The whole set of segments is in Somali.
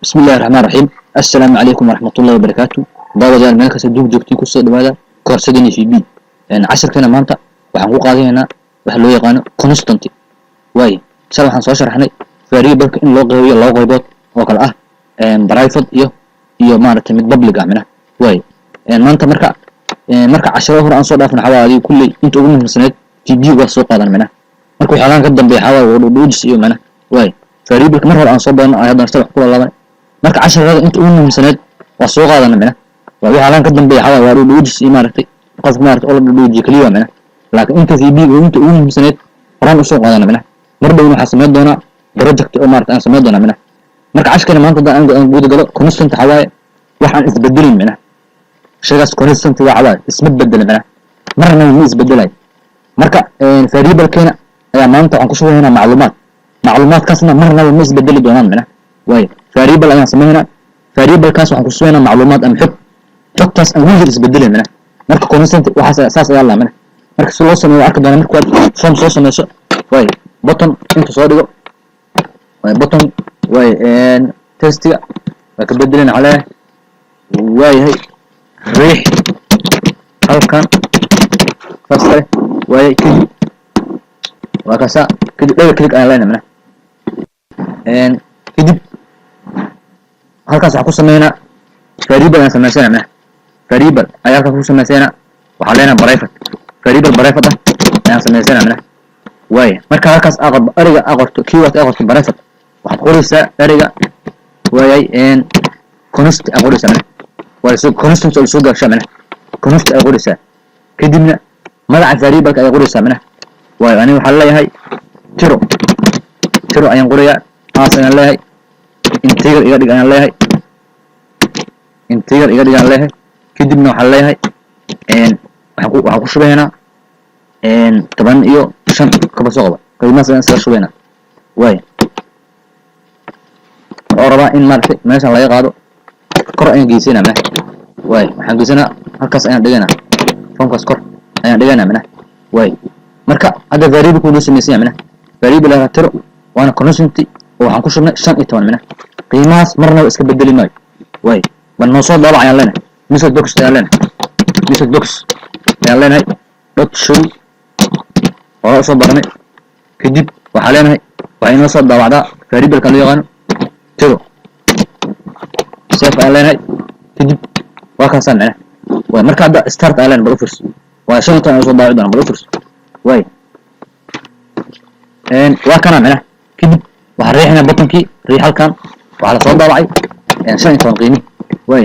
Bismi Illahi Raxmaan Raxiim. Assalaamu calaykum waraxmatullahi wabarakaatu. Daawadayaal, meel kasta duug joogtiin, kusoo dhawaada koorsadani VB. Casharkeena maanta waxaan ku qaadanaynaa waxa loo yaqaano constant. Waaye, shalay waxaan soo sharaxnay variableka in loo qaybiyo laba qaybood oo kale ah, private iyo maaragtay mid public ah mina. Waaye, maanta marka casharo hore aan soo dhaafno, waxaa adiga kulley inta ugu muhiimsaneed VB waa soo qaadan mina. Marka waxyaalahan ka dambeeya waxaa waaye dhudhuujis iyo mina. Waaye, variableka mar hore aan soo badano ay haddana sida wax kula laaban. Marka casharada inta ugu muhiimsaneed waa soo qaadana mina. Waa waxyaalahan ka dambeeya waxaa waaye waa dhudhuujis iyo maaragtay qofka maaragtay oo la dhudhuujiyo keliya waa mina. Laakiin inta VB inta ugu muhiimsaneed horaan usoo qaadana mina. Mar dhowna waxaa samayn doonaa project oo maaragtay aan samayn doonaa mina. Marka casharkeena maanta haddaan aan guda galo, constant waxaa waaye wax aan isbedelin mina. Shaygaas constant waxa waaye isma bedelo mina, marna ma isbedelayo. Marka variablekeena ayaa maanta waxaan ku shubaynaa macluumaad, macluumaadkaasna marnaba ma isbedeli doonaan mina. Waayo, variable ayaan sameynaa, variablekaas waxaan ku shubaynaa macluumaad ama xog, xogtaas aan weligeed isbedelin mina. Marka constant waxaas saas ayaa laa mina. Marka si loo sameeyo arki doonaa. Marka waad form soo sameyso, waayo, button inta soo dhigo. Waayo, button, waayo, textiga waa ka bedelin calee. Waayahay, riix halkan saas kale. Waaye, kadib waa kaasa. Kadib double click ayaan leenahay mana. Kadib halkaas waxaan ku sameynaa variable ayaan sameysana mana. Variable ayaa halkaas ku sameysana. Waxaan leenahay private, variable private ah ayaan sameysana mana. Waaye, marka halkaas aa qorto ereyga, aa qorto keyword, aa qorto private, waxaad qoraysaa ereyga, waayay, const aa qoraysaa mana. Waa soo constant oo soo gaabshaa mana. Const aa qoraysaa, kadibna magaca variableka ayaa qoraysaa mana. Waayo, aniga waxaan leeyahay tiro, tiro ayaan qorayaa. As ayaan leeyahay, integer iga dhig ayaan leeyahay, integer iga dhig ayaan leeyahay. Kadibna waxaan leeyahay waxaan ku shubaynaa 15 kaba soo qaba. Qiimahaas ayaan iskaga shubaynaa. Waaya, wuxuu rabaa in maaragtay meeshan laga qaado, kor ayaan geysanaa mana. Waaya, waxaan geysanaa halkaas ayaan dhiganaa, formkaas kor ayaan dhiganaa mana. Waaya, marka hadda variable kuu noo samaysan yahay mana. Variable la tiro waana constant oo waxaan ku shubnay 15 mina. Qiimahaas marnaba iska bedeli maayo. Waaya, bal noo soo daabac ayaan leenahay. Message box ayaan leenahay, message box ayaan leenahay dot show, hore usoo baranay. Kadib waxaa leenahay waxay inoo soo daabacdaa variableka loo yaqaano tiro. Save ayaan leenahay. Kadib waa kaasaa micnaha. Waay, marka hadda start ayaan leenahay. Bal u fiirso, waa 15 ayaan soo daabici doonaa. Bal u fiirso. Waay, waa kana micnaha. Kadib waxaan riixinaa buttonkii, riix halkan, waxaa lasoo daabacay 15 qiimi. Waay,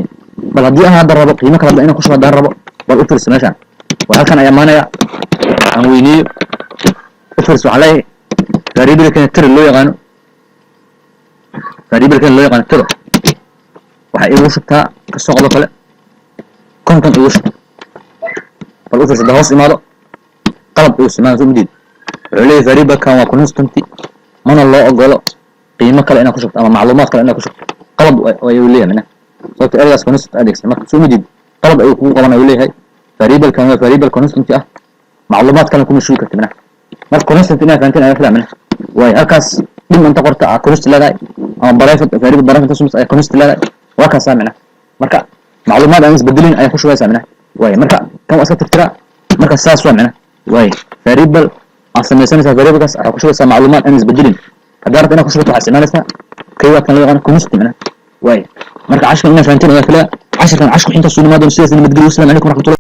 bal haddii aan hadda rabo qiimo kale inaan ku shubo haddaan rabo, bal u fiirso meeshaan. Waa halkan ayaa maanaya, aan weyneeyo. U fiirso, waxaan leeyahay variablekana tiro loo yaqaano, variablekana loo yaqaano tiro, waxay igu shubtaa kasoo qodo kale 50 igu shub. Bal u fiirso, hadda hoos imaado, qalab igu simaan soo mujeed. Wuxuu leeyahay variablekan waa constant, mana loo ogolo qiimo kale inaad ku shubto ama macluumaad kale inaad ku shubto. Qalab ayuu leeyahay mina, sababta ereygaas constant adeegsan. Marka soo mujeed, qalab ayuu kugu qaban ayuu leeyahay. Variablekan waa variable constant ah, macluumaad kalena kuma shugi karti mina. Marka constant inaad fahanteen ayaa filaa mina. Waayo, halkaas dhim inta qorta aa const leedahay ama private variable, private sumis ayaa const leedahay. Waa kaasaa mina. Marka macluumaad aan isbedelin ayaa ku shubaysaa mina. Waayo, marka kan waa iska tirtiraa. Marka saas waa mina. Waayo, variable aad samaysanaysaa, variablekaas waxaa ku shubaysaa macluumaad aan isbedelin. Haddaa rabta inaad ku shubato, waxaad isticmaalaysaa keywordkan loo yaqaano const mina. Waayo, marka cashirkan inaad fahanteen ayaa filaya. Cashirkan cashku intaas suu imaadon. Sidaas nabadgelyo. Wasalaamu calaykum waraxmatullahi.